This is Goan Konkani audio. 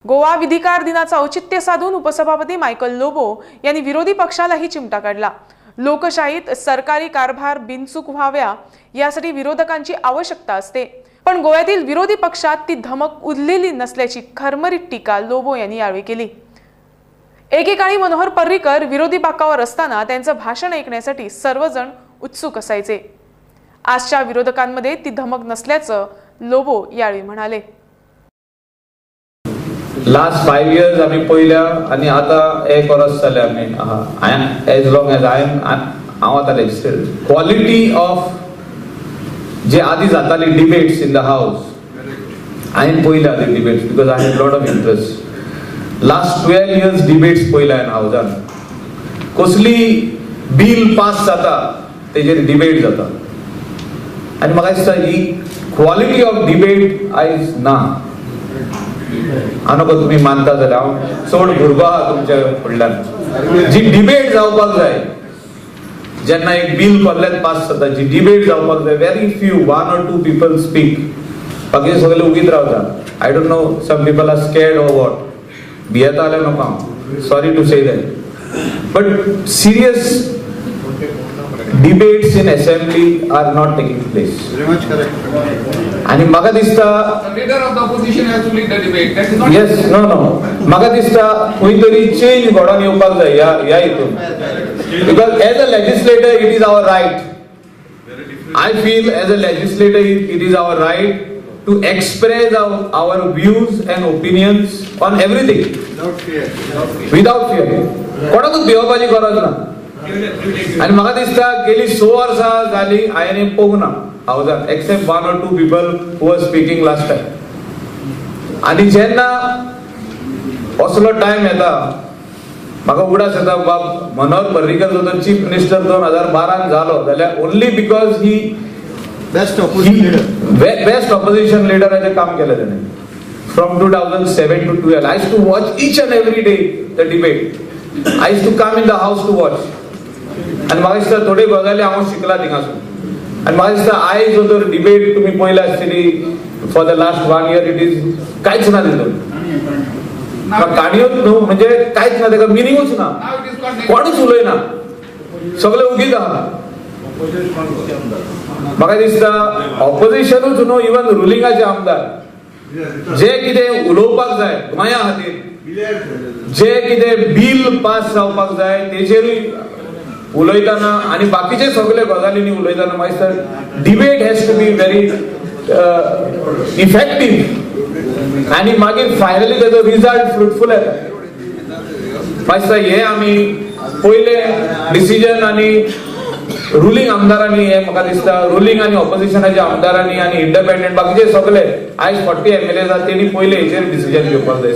गोवा विधिकार दिनाचं औचित्य साधून उपसभापती मायकल लोबो यांनी विरोधी पक्षालाही चिमटा काढला. लोकशाहीत सरकारी कारभार बिनचूक व्हाव्या यासाठी विरोधकांची आवश्यकता असते, पण गोव्यातील विरोधी पक्षात ती धमक उरलेली नसल्याची खरमरीत टीका लोबो यांनी यावेळी केली. एकेकाळी मनोहर पर्रीकर विरोधी बाकावर असताना त्यांचं भाषण ऐकण्यासाठी सर्वजण उत्सुक असायचे. आजच्या विरोधकांमध्ये ती धमक नसल्याचं लोबो यावेळी म्हणाले. लास्ट 5 इयर्स आम्ही पळयल्या आनी आतां एक वर्स जालें आमी as long as I am हांव आतां लेजिस्लेटर. क्वॉलिटी ऑफ जे आदी जाताली डिबेट्स इन the house हांवें पळयल्या आदी debates because I had lot of interest. Last 12 years debates पळयल्या हांवें हावजान. कसली बील पास जाता तेजेर डिबेट जाता आनी म्हाका दिसता ही क्वॉलिटी ऑफ डिबेट आयज ना. हांव नको तुमी मानता जाल्यार हांव चड भुरगो आहा तुमच्या फुडल्यान. जी डिबेट जावपाक जाय जेन्ना एक बील कोल्ल्यान पास जाता जी डिबेट जावपाक जाय very few 1 or 2 people speak, बाकीचे सगळे उगीत रावता. I don't know some people are scared or what. भियेता जाल्यार नको हांव, sorry to say that, but serious debates in assembly are not taking place. Very much correct. आनी म्हाका दिसता The leader of the opposition has to lead the debate. That is not. Yes, no no, म्हाका दिसता खंय तरी चेंज घडोवन येवपाक जाय ह्या ह्या हितून. Because as a legislator it is our right. I feel as a legislator it is our right to express our views and opinions on everything. Without fear. Without fear. कोणाकूच भिवपाची गरज ना. आनी म्हाका दिसता गेली 6 वर्सां जाली हांवें पळोवंक ना हावजान except 1 or 2 people who are speaking last time. आनी जेन्ना असलो टायम येता म्हाका उगडास येता बाब मनोहर पर्रीकर जो तर चीफ मिनिस्टर 2012 जालो जाल्यार only because he best opposition leader, best opposition लिडराचें काम केलें तेणें. From 2007 to 12 I used to watch each and every day the debate. I used to come in the house to watch. आनी म्हाका दिसता थोड्यो गजाली हांव शिकला थिंगासून. आनी म्हाका दिसता आयज जो तर डिबेट तुमी पळयल्या आसतली for the last 1 year it is कांयच ना तितून. काणयोच न्हू, म्हणजे कांयच ना, तेका मिनिंगूच ना, कोणूच उलयना, सगळे उगीत आहा. म्हाका दिसता ऑपोजिशनूच न्हू, इवन रुलिंगाचे आमदार जे कितें उलोवपाक जाय गोंया खातीर, जे कितें बील पास जावपाक जाय तेजेरूय उलयतना आनी बाकीचे सगळे गजालींनी उलयतना म्हाका दिसता debate has to be very effective आनी मागीर फायनली तेजो रिजल्ट फ्रुटफूल येता. म्हाका दिसता हे आमी पयले डिसिजन आनी रुलिंग आमदारांनी हे म्हाका दिसता रुलिंग आनी ऑपोजिशनाच्या आमदारांनी आनी इंडिपेंडंट बाकीचे सगळे आयज 40 MLA आसा तेणी पयले हेचेर डिसिजन घेवपाक जाय.